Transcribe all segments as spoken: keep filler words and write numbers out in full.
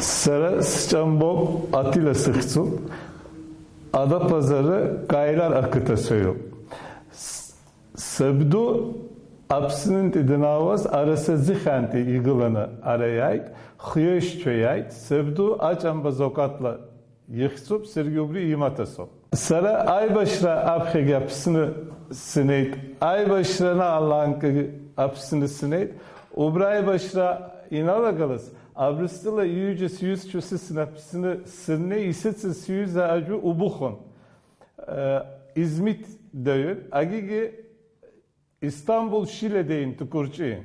Сара сҿамбоуп, Атила сыхьӡуп, Адапазары Каилар ақыҭацәаҩуп. С-, сабду Аԥснынтәи данаауаз, арасаӡыхьаантәи игыланы ара иааит, хҩеишьцәа иааит, сабду Аҷамба Зокатла ихьӡуп, саргьы убри имаҭасоуп. Сара аибашьра аԥхьагьы Аԥсны сынеит, аибашьра анаалангагьы Аԥсны сынеит. Убра аибашьра иналагалаз, Абрыскьыла ҩыџьа сҩызцәа сысны Аԥсны сыннеи, исыцыз сҩыза аӡәы убыхон. Э, Измит даҩын, агьигьы Истамбул Шиле деин Тукурчи.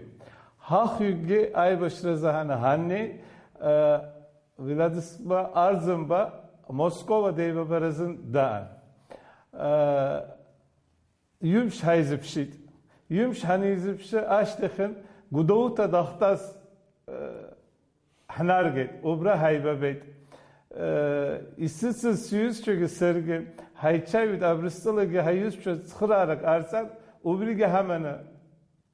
Ҳахҩыкгьы аибашьра заҳаны ҳаннеи, э, Владислав Арӡынба Москова деибабаразын даан. Э, Ҩымш ҳаизыԥшит. Ҩымш ҳанеизыԥшы ашьҭахьын, Гәдоуҭа дахьтәаз, э, ҳнаргеит, убра ҳаибабеит. Э, исыцыз сҩызцәагьы саргьы ҳаицәажәеит, Абрыскьылагьы ҳаиҩызцәа цхыраарак ҟарҵан, убригьы ҳаманы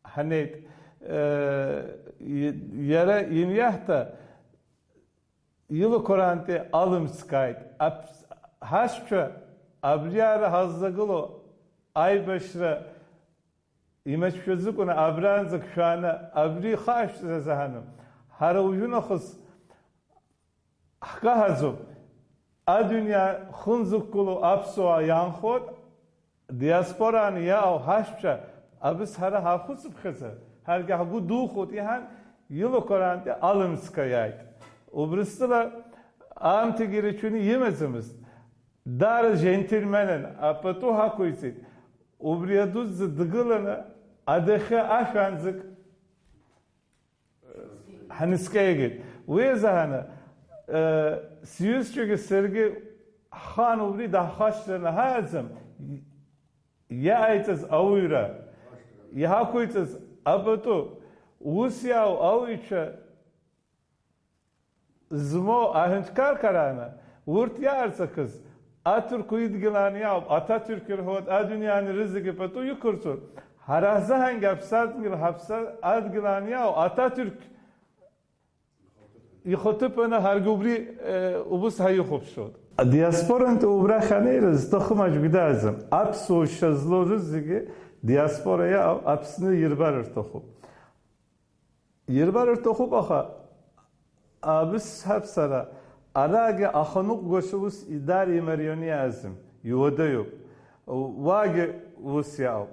ҳнеит. Э, и-, иара ианиаҳҭа, илақәарантәи алымскааит. Аԥс-, ҳашьцәа абриаара ҳаззагылоу аибашьра имаҷшәаӡыкәны абранӡа шәааны, абри ихашәҵаз азаҳаны, ҳара уажәы нахыс ҳкаҳаӡоуп. Адунеи хынзықәгылоу аԥсуаа иаанхоит, диаспораан иаау ҳашьцәа, абыс ҳара ҳахәыцыԥхьаӡа, ҳаргьы ҳгәы духоит, иҳан, илақәарантәи алымска иааит. Убрыстәыла аамҭагьы ирацәаны имаӡамызт. Даара џьенҭельменын апату ҳақәиҵеит. Убри адуӡӡа дгыланы адәахьы ашәанӡак ҳнаскьаигеит. Уи азыҳәаны, э, сҩызцәагьы саргьы ҳхаан убри даҳхашҭраны ҳааӡам, иааиҵаз ауаҩра, иҳақәиҵаз апату, ус иаау ауаҩцәа змоу аҳәынҭқарқәа раны, урҭ иаарҵахыз аҭырқәа идгьылаан иаауп, Аҭаҭырқә ирҳәоит, адунеи ани рызегьы пату иқәырҵоит, ҳара ҳзыҳәангьы аԥсадгьыл ҳаԥсадгьылаан иаау Аҭаҭырқә ихаҭыԥаны ҳаргьы убри, э, убыс ҳаихәаԥшуеит. Адиаспорантәи убрахь анеира зҭахым аӡәгьы дааӡам. Аԥсуа шьа злоу рызегьы диаспора иаау Аԥсны ирбар рҭахуп. Ирбар рҭахуп, аха абысҳәап сара, арагьы аханыҟәгаша ус идар имарион иаазым, иуадаҩуп. Уагьы ус иаауп.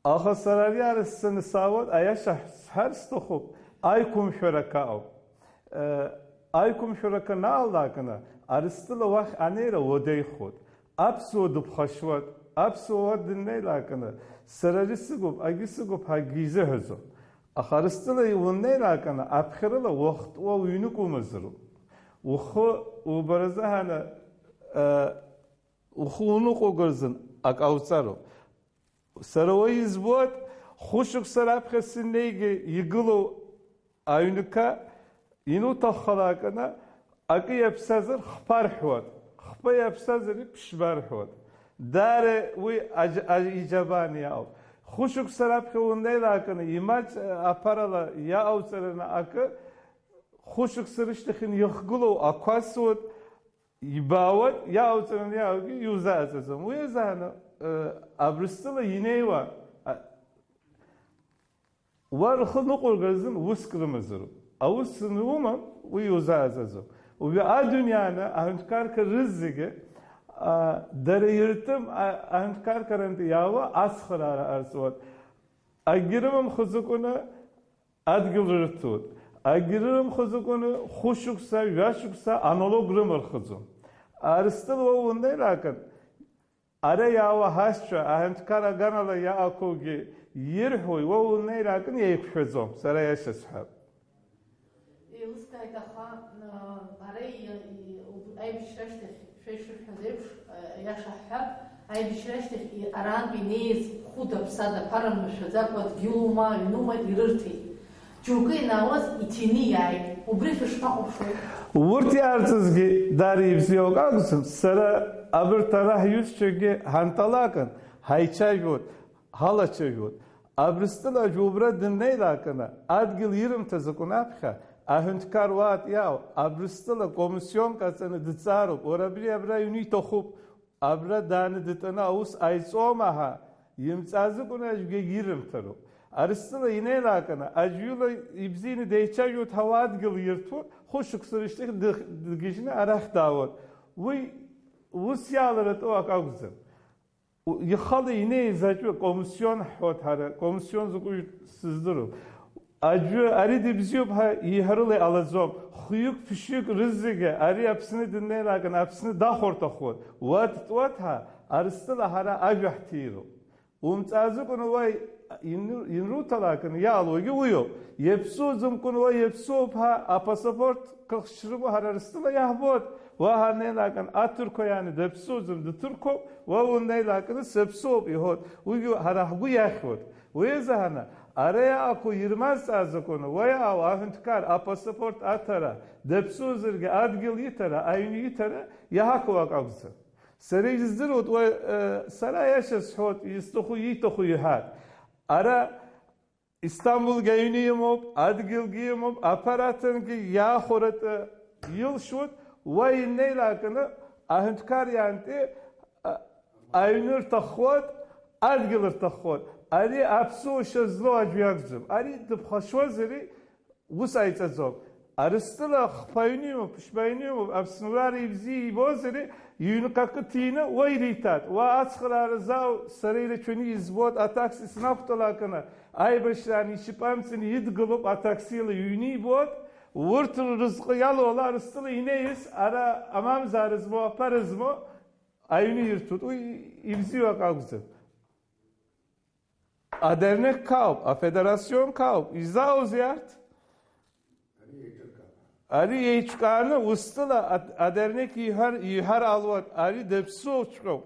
Аха сара ари арасцаны саауеит, аиаша сҳәар сҭахуп, аиқәымшәара акы ауп. Э, аиқәымшәара акы анаалакны, Арыстәыла уахь анеира уадаҩхоит. Аԥсуа дыԥхашьуеит, аԥсуа уа дыннеилакны, сара ари сыгуп, агьи сыгуп ҳәа акгьы изыҳәаӡом. Аха Арыстәыла уннеилакны, аԥхьарыла уахтәуа уҩнык умазароуп. Ухы убаразы ҳаны, э, ухы уныҟәгаразын ак ауҵароуп. Сара уа избоит, хәышықәса раԥхьа сыннеигьы игылоу аҩнқәа инуҭаххалакны, акы иаԥсазар хԥа рҳәуеит, хԥа иаԥсазар ԥшьба рҳәуеит. Даара уи аџ-, аџ-, иџьабаа иаауп. Хәышықәса раԥхьа уннеилакны, имаҷ аԥарала иаауҵараны акы, хәышықәса рышьҭахь иахгылоу ақәасуеит, ибаауеит, иаауҵараны иааугьы иузааӡаӡом. Уи азы ҳаны, э, Абрыстәыла инеиуа, а, уа рхы ныҟәыргар азын уск рымазароуп. Аус анумам, уи иузааӡаӡом. Уажәы адунеи ааны аҳәынҭқарқәа рызегьы, а, дара иртәым, а, аҳәынҭқарқәарантәи иаауа ацхыраара ҟарҵуеит. Акгьы рымамхаӡакәаны адгьыл рырҭоит. Акгьы рымамхаӡакәаны хәышықәса, жәашықәса аналог рымырхаӡом. Арыстәыла уа уннеилакын, ара иаауа ҳашьцәа, аҳәынҭқар аганала иаақәоугьы ирҳәои, уа уннеилакын, еиқәшәаӡом, сара аиаша сҳәап. Еилыскааит, аха, а, ара и-, и-, уб-, аибашьра ашьҭахь, шәа ишышәҳәаз еиԥш, а, аиаша ҳҳәап, аибашьра ашьҭахь и-, арантәи инеиз хәыда-ԥсада ԥара мшәаӡакәа дгьылума, ҩнума ирырҭеит. Џьоукы ианаауаз иҭины иааит. Убри шәышԥахәаԥшуеи? Урҭ иаарҵазгьы даара ибзиоуп акәӡам, сара абарҭ ара ҳҩызцәагьы ҳанҭалакын, ҳаицәажәоит, ҳалацәажәоит. Абрыстәыла аӡә убра дыннеилаканы, адгьыл ирымҭаз акәын аԥхьа, Аҳәынҭқар уаатә иаау, Абрыстәыла комиссионк аҵаны дҵаароуп, уара абри абра аҩны иҭахуп, абра дааны дтәаны аус ҟаиҵома ҳәа, имҵаазыкәны аӡәгьы ирымҭароуп. Арыстәыла инеилаканы, аӡәҩыла ибзианы деицәажәоит ҳәа уа адгьыл ирҭоит, хәышықәса рышьҭахь дых-, дгьежьны арахь даауеит. Уи ус иаалыртуа акы акәӡам. Ихала инеиз аӡәы комиссион ҳҳәоит ҳара, комиссион закәу сыздырам. Аӡәы ари дыбзиоуп ҳәа иҳәарыла иҟалаӡом. Хҩык-ԥшьҩык рызегьы ари Аԥсны днеилакын, Аԥсны дахәарҭахоит. Уа дтәоит ҳәа, Арыстәыла ҳара ажәа ҳҭироуп. Умҵаазыкәны уа ин-, инруҭалакын иаалуагьы уиоуп. Иаԥсуаӡамкәан уа иаԥсуоуп ҳәа апасапорт кыхшьрымоу ҳара Арыстәыла иаҳбоит. Уа ҳанеилакын аҭырқәа иааны даԥсуаӡам, дҭырқәоуп, уа унеилакны саԥсуоуп иҳәоит. Уигьы ҳара ҳгәы иахьуеит. Уи азы ҳана, ара иаақәу ирмазҵаазакәаны, уа иаау аҳәынҭқар апасапорт аҭара, даԥсуазаргьы адгьыл иҭара, аҩны иҭара, иаҳақәу акы акәӡам. Сара издыруеит, уа, э, сара аиаша сҳәоит, изҭаху ииҭаху иҳәар. Ара Истамбулгьы аҩны имоуп, адгьылгьы имоуп, аԥараҭынгьы иаахәаратәы илшоит, уа инеилакны аҳәынҭқар иаантәи, а, аҩны рҭаххоит, адгьыл рҭаххоит. Ари аԥсуа шьа злоу аӡә иакәӡам. Ари дыԥхашьозари, ус аиҵаӡом. Арыстәыла хԥа аҩны имоуп, ԥшьба аҩны имоуп, Аԥсны уара ибзиа ибозари, иҩнқәа акы ҭины, уа ириҭат. Уа ацхыраара зау сара ирацәаны избоит, атакси снақәтәалакны, аибашьраан ишьапы амҵаны идгылоуп, атаксила иҩны ибоит. Урҭ рызҟы иалоу ала Арыстәыла инеиз, ара амамзаара змоу, аԥара змоу аҩны ирҭоит. Уи ибзиоу акы акәӡам. Адернеққәа ауп, афедерацион қәа ауп, изаузеи арҭ? Ари еиҿкааны, устәыла ад-, адернеқ иҳәар, иҳәар ҟалоит, ари даԥсуаҵәҟьоуп.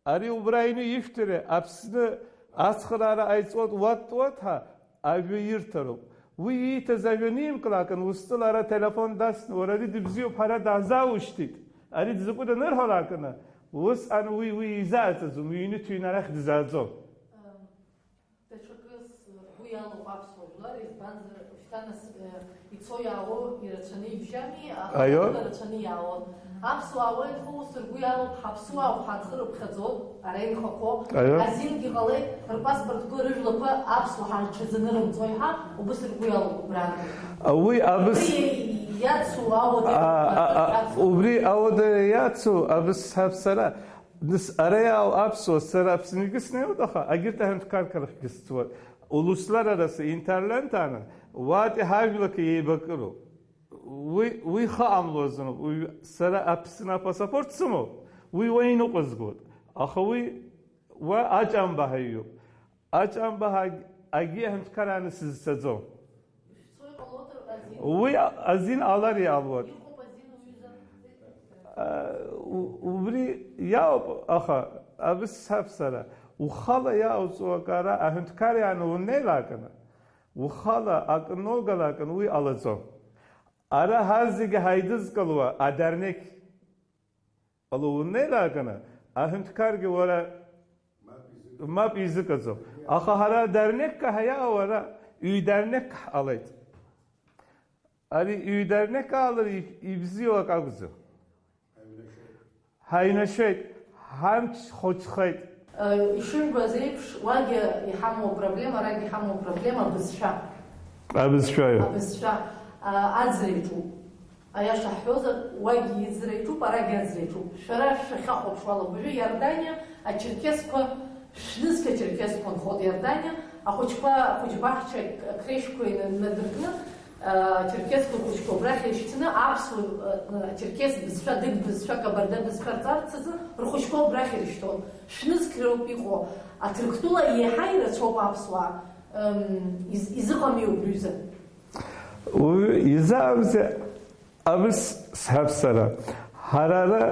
Ари убра ины ишәҭари, Аԥсны ацхыраара ҟаиҵоит, уаттуат ҳәа ажәа ирҭароуп. Уи ииҭаз ажәа нимкылакын, устәыла ара телефон дасны, уара ари дыбзиоуп, ҳара даҳзааушьҭит. Ари дзакәу данырҳәалакны, усҟан уи, уи изааӡаӡом, уи иҩны дҭыҩны арахь дызааӡом. Даҽакы сгәы иалоуп аԥсуа жәлар, избанзар, шьҭа нас, э, ицо иаауа ирацәаны ибжьами, аха Аио. Рацәаны иаауан. Аԥсуаа уа инхо ус ргәы иалоуп, ҳаԥсуаа уҳәа аӡы рыԥхьаӡоит, ара инхақәо. Аио. Азингьы ҟалеит, рпаспортқәа рыжәлақәа аԥсуаа ҳарчаӡаны рымҵои ҳәа, убыс ргәы иалоуп убраантәи. А, уи абыс-, Уи иацу ауадаҩрақәа А, а, а, иацу. Убри ауадаҩра иацу абыс ҳәа сара. Нас ара иаау аԥсуа, сара Аԥсныгьы снеиуеит, аха агьырҭ аҳәынҭқарқәа рахьгьы сцуеит. Улуслар арасы, интерленҭ аны, уатәи ҳажәлақәа еибакыроуп. Уи, уи ихы ҟамлозароуп. Уи сара Аԥсны апасапорт сымоуп. Уи уа иныҟәызгоит. Аха уи уа аҷамбаҳаҩуп. Аҷамбаҳа агьи аҳәынҭқар аны сызцаӡом. Уи азин ҟалар иалуеит. Иҟоуп азин уҩыза. А, у-, убри иауп, аха абыс сҳәап сара, ухала иаауҵо акы ара аҳәынҭқар иааны унеилакны, ухала акы ноугалакны уи ҟалаӡом. Ара ҳазегьы ҳаидызкылуа адернеқ. Ала унеилакны, аҳәынҭқаргьы уара мап изыкаӡом. Аха ҳара дернеқка ҳаиаауа ара, ҩ-дернеқк ҳҟалеит. Ари ҩ-дернеқк аалар ибзиоу акы акәӡам. Ҳаинашәеит, ҳамч хәыҷхеит. Ишыжәбаз еиԥш, уагьы иҳамоу апроблема, арагь иҳамоу апроблема абызшәа. Абызшәаҩы. Абызшәа, а, аӡра иаҿуп. Аиаша ҳҳәозар, уагьы иӡра иаҿуп, арагь аӡра иаҿуп. Шәара шәахьахәаԥшуала, уажәы Иорданиа ачерқьесқәа, шәнызқь ачерқьесқәа нхоит Иорданиа, ахәыҷқәа, ахәыҷбаҳча, акрещқәа инадыркны, а, ачерқьесқәа рхәыҷқәа убрахь иршьҭны, аԥсуа, а, ачерқьес бызшәа, дык бызшәа, кабарда бызшәа рҵарц азы рхәыҷқәа убрахь ирышьҭон. Шәнызқь роуп иҟоу. Аҭырқәтәыла иаҳа ирацәоуп аԥсуаа, м, из-, изыҟами убри ҩыза. Уи изаамза абыс сҳәап сара. Ҳара ара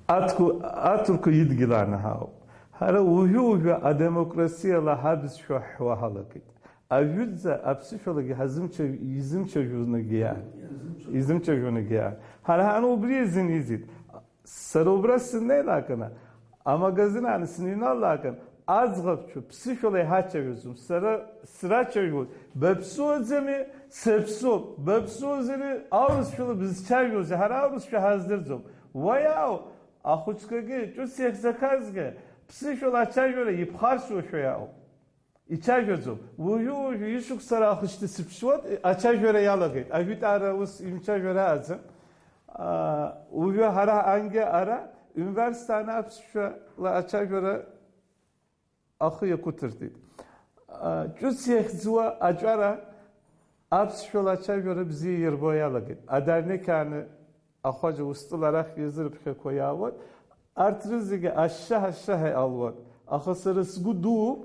аҭку-, аҭырқәа идгьыл анаҳауп. Ҳара уажәы-уажәы адемократиала ҳабызшәа ҳҳәуа ҳалагеит. Ажәытәӡа аԥсышәалагьы ҳазымча-, изымчажәонагьы иаан. Изымчажәонагьы иаан. Ҳара ҳан убри азын изит. Сара убра сыннеилакны, амагазин ааны сныҩналакын, Аӡӷабцәа ԥсышәала иҳацәажәаӡом. Сара срацәажәоит, баԥсуаӡами, саԥсуп, баԥсуазари, аурысшәала бызцәажәози, ҳара аурысшәа ҳаздырӡом. Уа иаау, ахәыҷқәагьы, ҿыц иахьӡахазгьы, ԥсышәала ацәажәара иԥхарсуашәа иаауп. Ицәажәаӡом. Уажәы-уажәы ишықәса раахыс дсыԥшуеит, ацәажәара иалагеит. Ажәытәаара ус имцәажәара аӡам. Аа, уажәы ҳара ангьы ара, ҩнварсҭааны аԥсшәала ацәажәара ахы иақәыҭыртәит. Ҿыц иахьӡуа аҿара аԥсшәала ацәажәара бзиа ирбо иалагеит. Адарнеқьааны ахәаџьа устәыла арахь иазырԥхьақәа иаауеит. Арҭ рызегьы ашьшьаҳәа-ашьшьаҳәа иҟалоит. Аха сара сгәы дууп,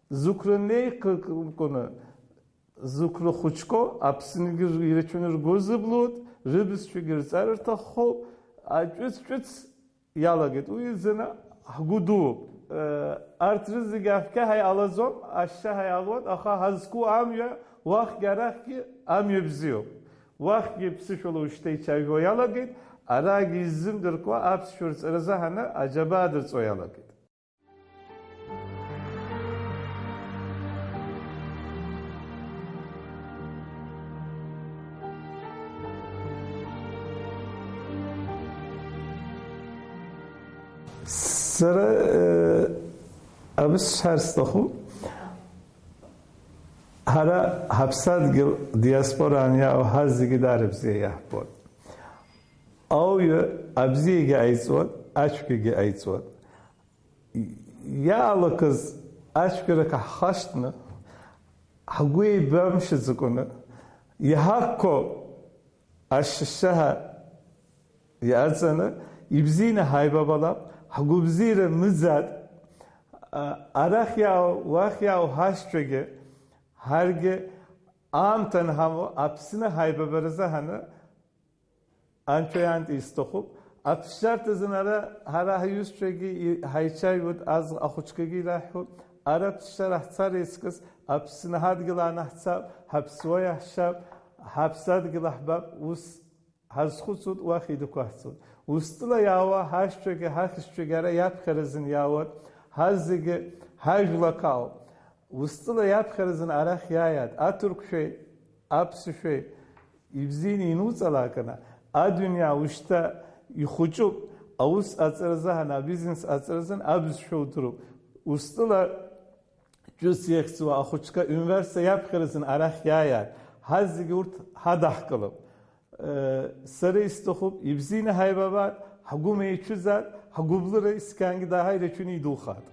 зықәран еиқәкны, зықәра хәыҷқәоу Аԥсныгьы ирацәаны ргәы рзыблуеит, рыбызшәагьы рҵар рҭаххоуп. Аҿыц-ҿыц иалагеит. Уи изы ҳгәы дууп. Арҭ рызегьы ашьшьаҳәа иҟалаӡом, ашьшьаҳәа иҟалоит, аха ҳазқәу амҩа уахьгьы арахьгьы амҩа бзиоуп. Уахьгьы ԥсышәала ушьҭа ицәажәо иалагеит, арагьы иззымдыркуа аԥсшәа рҵаразы ҳаны аџьабаа дырҵо иалагеит. Сара, э, абас сҳәар сҭахуп, ҳара ҳаԥсадгьыл диаспораан иаауа ҳазегьы дара бзиа иаҳбоит. Ауаҩы абзиагьы ҟаиҵоит, ацәгьагьы ҟаиҵоит. Иаалакыз ацәгьарак ҳхашҭны, ҳгәы еибамшьаӡакәаны, иҳақәқәоу ашьшьаҳәа иаҵаны, ибзианы ҳаибабалап, ҳгәабзиара мыӡаат, а, арахь иаау, уахь иаау ҳашьцәагьы, ҳаргьы аамҭа анҳамоу Аԥсны ҳаибабаразы ҳаны, Анцәа ианты исҭахуп. Аԥсшьарҭа азын ара ҳара ҳҩызцәагьы и-, ҳаицәажәоит, аз-, ахәыҷқәагьы ираҳҳәоит. Ара ԥсшьара ҳцар еиҵкыс Аԥсны ҳадгьыл аанаҳцап, ҳаԥсуа иаҳшьап, ҳаԥсадгьыл аҳбап, ус ҳазхәыцуеит, уахь идәықәаҳҵоит. Устәыла иаауа ҳашьцәагьы ҳахьшьцәагьы ара иаԥхьаразын иаауеит, ҳазегьы ҳажәлақәоуп. Устәыла иаԥхьаразын арахь иааиаат, аҭырқәшәеи аԥсышәеи ибзианы инуҵалаканы, адунеи ушьҭа ихәыҷуп, аус аҵаразы ҳаны, абизнес аҵаразын абызшәа удыруп. Устәыла ҿыц иахьӡуа ахәыҷқәа ҩнварса иаԥхьаразын арахь иааиаат, ҳазегьы урҭ ҳадаҳкылап. Э, сара исҭахуп, ибзианы ҳаибабаат, ҳгәы меицәыӡаат, ҳгәыблыра искьангьы дааҳа ирацәаны идухаат.